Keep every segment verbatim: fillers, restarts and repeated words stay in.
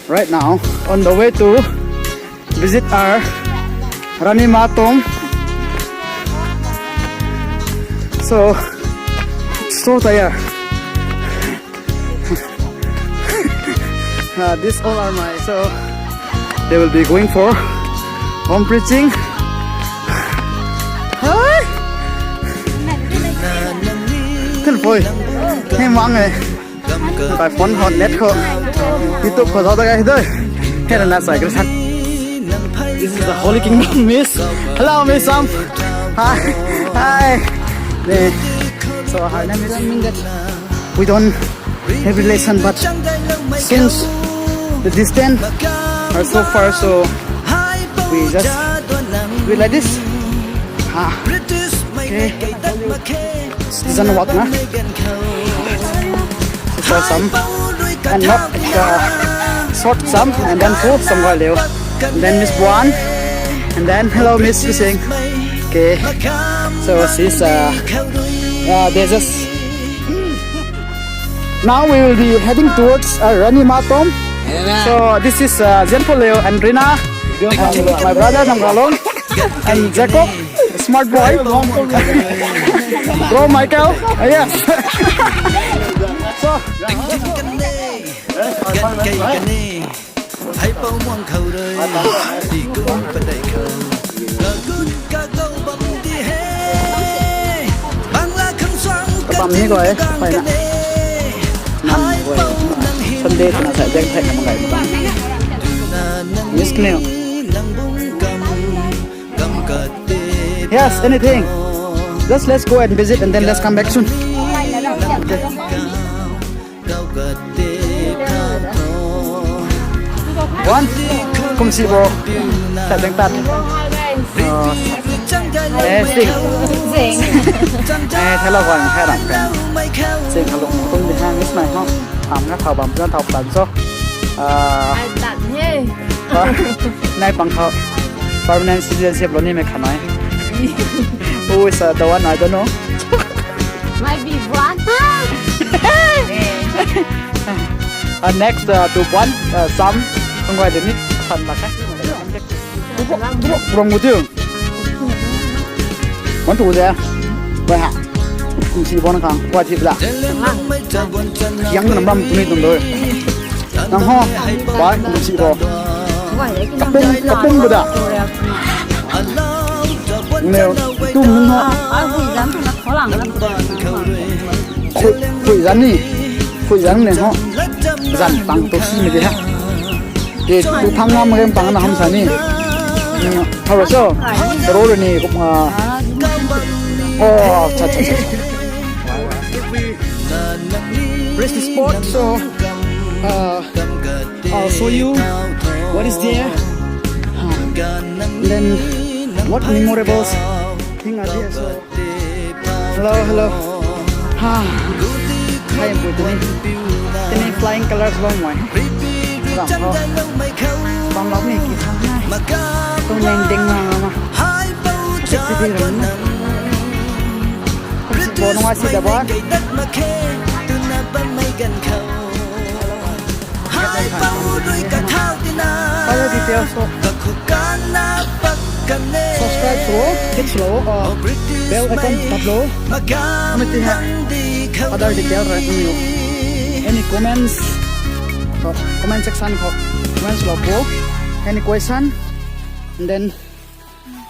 Right now, on the way to visit our Rani Ma tomb. So, so tired. Uh, this all are my, so they will be going for home preaching. Hi. Kan poi. Hey, mang eh. By phone ho, net ho. YouTube ho, zauc ta kai doi. Hey, na sai kri san. This is the Holy Kingdom, Miss. Hello, Miss Sam. Hi. Hi. Hey. So, her name is Mingat. We don't have relation, but since the distance are so far, so we just do it like this. Ah, okay. Citizen walk na. So some and not uh, short some and then full some guay liu. And then Miss Buan. And then hello Miss Sing. Okay. So she's uh, uh they just Now we will be heading towards uh, Rani Ma tomb. So this is uh, Zianpoleo and Rina, and my brother Namgalong, and Jacob, smart boy, bro Michael. Uh, yes. So Hei pou muang khou rui, di kum padei khou. Kagut kakou bam di he. Bangla khang suang kabam ni koi, kane. Hei pou nang hi Sunday tana sa jeng thek na mangai. Miss Kneo. Nang bung kam, kam kate. Yes, anything. Just let's go and visit and then let's come back soon. Okay. One, kum si bo. Sa deng tat. Oh. Eh, sing. Sing. Eh, hello, one, hello, friend. Sing, hello, kum di ha, miss mai ho. Ham nga thau bam, thau tan so. Ah. Ai tan he. Nai pang thau. Permanent citizenship lo ni me khanai. Who is uh, the one I don't know? Might be one. Uh, next uh, to one, uh, some. Kung guay de ni san la ka. Rong bu tu. One tu de. Wai ha. Kum si bon kang. Wai ti bla. Yang nam ram tu ni tum doi. Nang ho, bai, kum si bo. Kapum, kapum bu da. Neu, tum nung ho. Khui, khui zan ni, khui zan ni ho. Zan pang tu si mi di ha. Ke tu thang ngam rem pang na ham sa ni. How so? Ro ni kum a. Oh, cha cha cha. Reach the spot, so uh, I'll show you what is there. Huh. Then what memorable thing are there? So, hello, hello. Ha. Hi, I'm good. Any flying colors long way? Ram ho. Bang lok ni ki thang hai. Tung neng ding ma ma. Sexy di ram na. Kum si bo nung ai si da ba. Further details ho. Subscribe sw lo, hit sw lo, uh, bell icon tap lo. Kumna ti ha. Further detail rui ni. Any comments? Uh, comment section ho. Comments lo po. Any question? And then,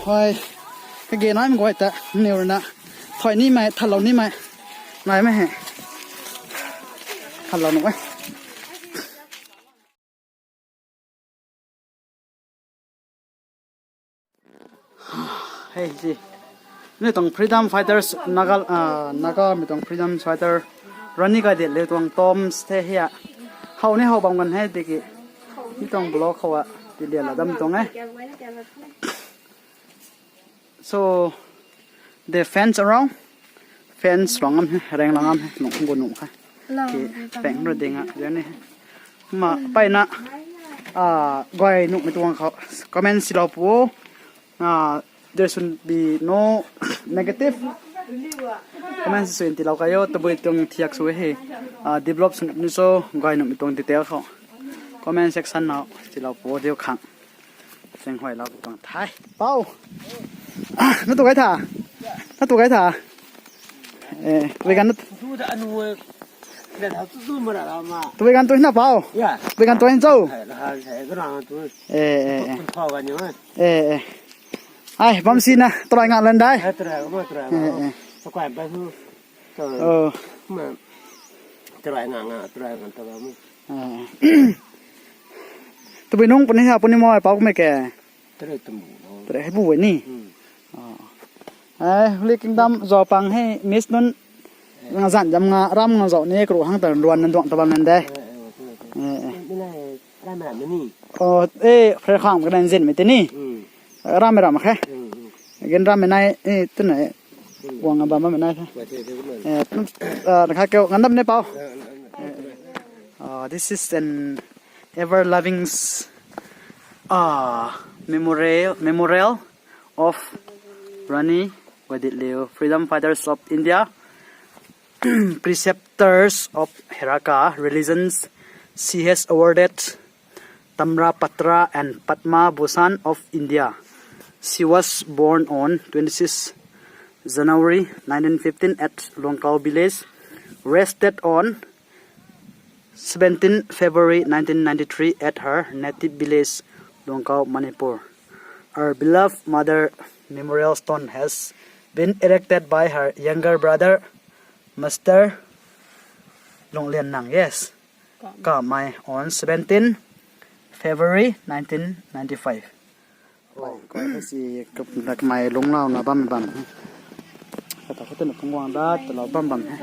hoi. Kage nai mi guay ta ni rui na. Thoi ni mai, thalou ni mai. Nai mai he. Thalou nu e. Hey, si. Ni tuang freedom fighters, Naga, ah, Naga mi tuang freedom fighter. Rani Gaidinliu tuang tombs the hia. How ni how bam gan he tiki. Ni tuang block how a. Ti lia la dam tuang e. So, the fence around, fence lang am he, reng lang am he, nung gu nung kha. Hello. Ki peng ra ding a, yani he. Ma, pai na, ah, guay nung mi tuang khou, comment si lo pu, ah, there should be no negative comment si sw in ti lo kayo, tabui tuang thiak sw he, ah, develop sw ni so, guay nung mi tuang detail khou. Comment section now, chilou po diu khang. Seng hoi lau tuang thai. Pau. Ah, na tu kai tha. Na tu kai tha. Eh, tu gan tu. Tu gan tu na pau. Ya. Tu gan tu hin chau. Hai, hai, hai, tu rang tu. Eh, eh, eh. Kun thau gan ni, eh. Eh, eh. Ai, bam si na, try nga lan dai. Hai, try, ma try. Eh, eh. Sa kwai ba hu. Oh. Ma. Try nga nga, try nga try mu. Eh. Tabui nung puni ha, puni mo ai pau me ke. Try tum. Try hai bu ni. Hmm. Oh. Ai, Holy Kingdom zo pang hei, miss nun. Nga zan jam nga ram nga zo ni kru hang ta luan nan duang ta bam nan de. Eh, eh, eh. Eh, eh. Ni lai ram ram ni. Oh, eh, phre khang ka nan zin mi te ni. Hmm. Ram ram khe. Hmm, hmm. Gen ram nai, eh, tu na. Hmm. Wang bam bam nai khe. Wa the the man. Eh, tu, ah, na kha keu ngandam ne pau. Eh, eh, eh. Ah, this is an ever loving s-, ah, memorial, memorial of Rani Gaidinliu, freedom fighters of India, preceptors of Heraka religions. She has awarded Tamra Patra and Padma Bhushan of India. She was born on twenty-six January nineteen fifteen at Luangkau village, rested on seventeen February nineteen ninety-three at her native village, Luangkau, Manipur. Her beloved mother memorial stone has been erected by her younger brother, Master Lunglian Nang, yes. Kamei on seventeen February nineteen ninety-five. Oh, koi hai si kup na kamei lunglau na bam bam. Kata kata na pungwang da, talou bam bam he.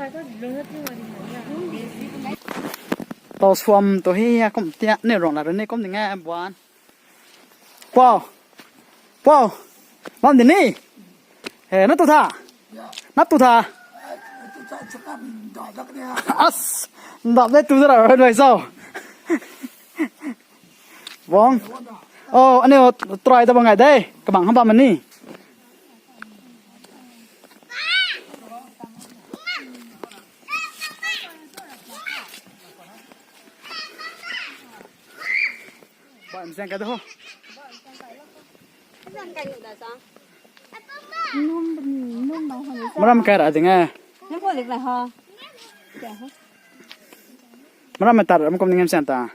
Tau suam tu hi ya kum tia ni rong la ni kum ni nge buan. Pau. Pau. Bam di ni. He, na tu tha. Na tu tha. As. Ndap de tu zara roi sao. Bong. Oh, aniu try ta bang ngai de. Kabang hang bam ni. Bam seng ka do. Maram kai ra ding e. Maram mai tar ram kum ning em sen ta.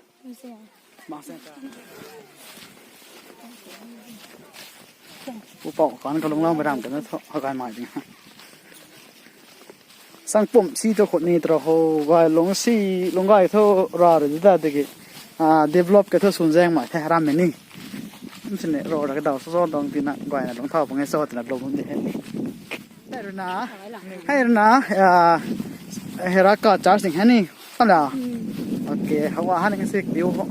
Pu pau kan ka lunglau mai ram ka na tho, ha kai mai ding. Sang pum si tu khut ni tra ho, gai lung si, lung gai tho ra ra di da digi. Ah, develop ka tho sun zeng mai the ram ni. Sim sini ro ra ka dau so so dong tina gai na lung thau pang e so tina lung di he. Hai runa, hai runa, ah, Heraka church ding hai ni. Hala. Okay, hawa han nge sik diu ho.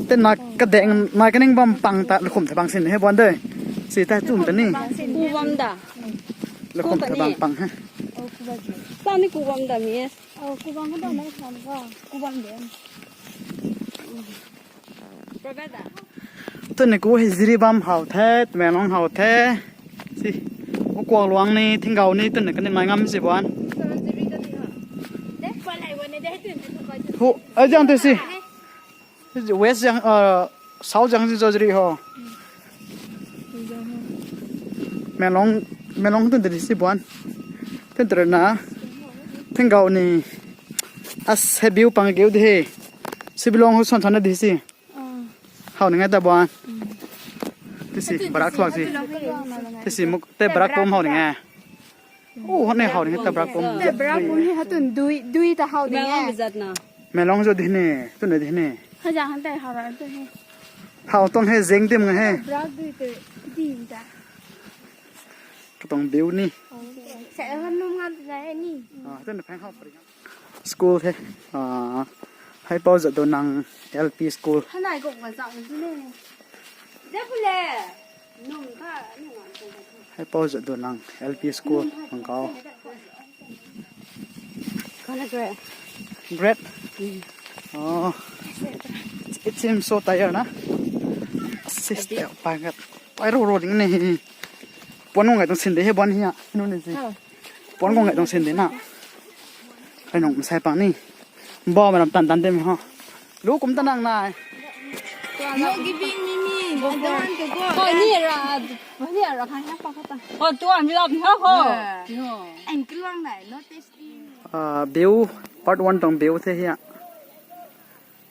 Ten na kadeng na kaning bam pang ta lukum the bang sin he buan de. Si ta chum ta ni. Ku bam da. Lukum the bang pang he. Pang ni ku bam da mi e. Oh, ku bam da na san ga. Ku bam de. Tuni ku hei Jiribam hau the, Tamenglong hau the. Si. Ukuang luang ni, Thinggau ni, tuni kani mai ngam si buan. Hu, ai jang te si. West jang, uh, South jang si Jojiri ho. Menglong, Menglong tun tadi si buan. Tun tadi na. Thinggau ni. As he biu pang giu di he. Si bilong hu son son na di si. Hau ni ngai ta buan. Ti si barak thuak si. Ti si muk te barak pum hau ni ngai. Oh, hone hau ni ngai ta barak pum. Te barak pum hi hatun dui, dui ta hau ni ngai. Menglong zo di ni, tu ni di ni. Haja han te hau ra tu he. Hau tong he zeng tim nga he. Barak dui te di ta. Katong biu ni. Sa han num ngam na ni. Ah, tu ni phang hau pari. School the. Ah, Haipou Jadonang L P School. Hanai gok ma zau ni ne. De pule. Num kha ni ngam. Haipou Jadonang L P School, Luangkau. Kala grade. Grade? Oh. It seems so tired, na? Sister, pangat. Pai ro ro ding ni. Puan ngai tong sin de he buan hi a. Nu ni si. Puan ngai tong sin de na. Kai nong sai pang ni. Ba ma ram tan tan de mi ho. Lu kum ta nang nai. You're giving me me. I don't want to go. Hoi ni ra, hoi ni ra kan ha pa kata. Hoi tu an lap ha ho. Hoi. Ang kiluang nai, no tasty. Ah, view, part one tuang view the hia.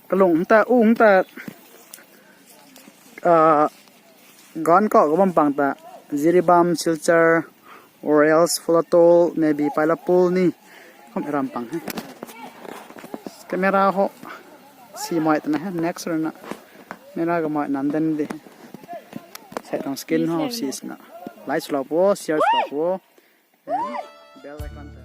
Kalung ta, ung ta. Ah, gan ko kabam pang ta. Jiribam, Silchar, or else Phalatal, maybe Pailapul ni. Kum ram pang he. Camera ho. Si mai ta na he, next run na. Camera ka mai nan den de. Sai tang skin ho, si na. Like swlou po, share swlou po. And bell icon ta.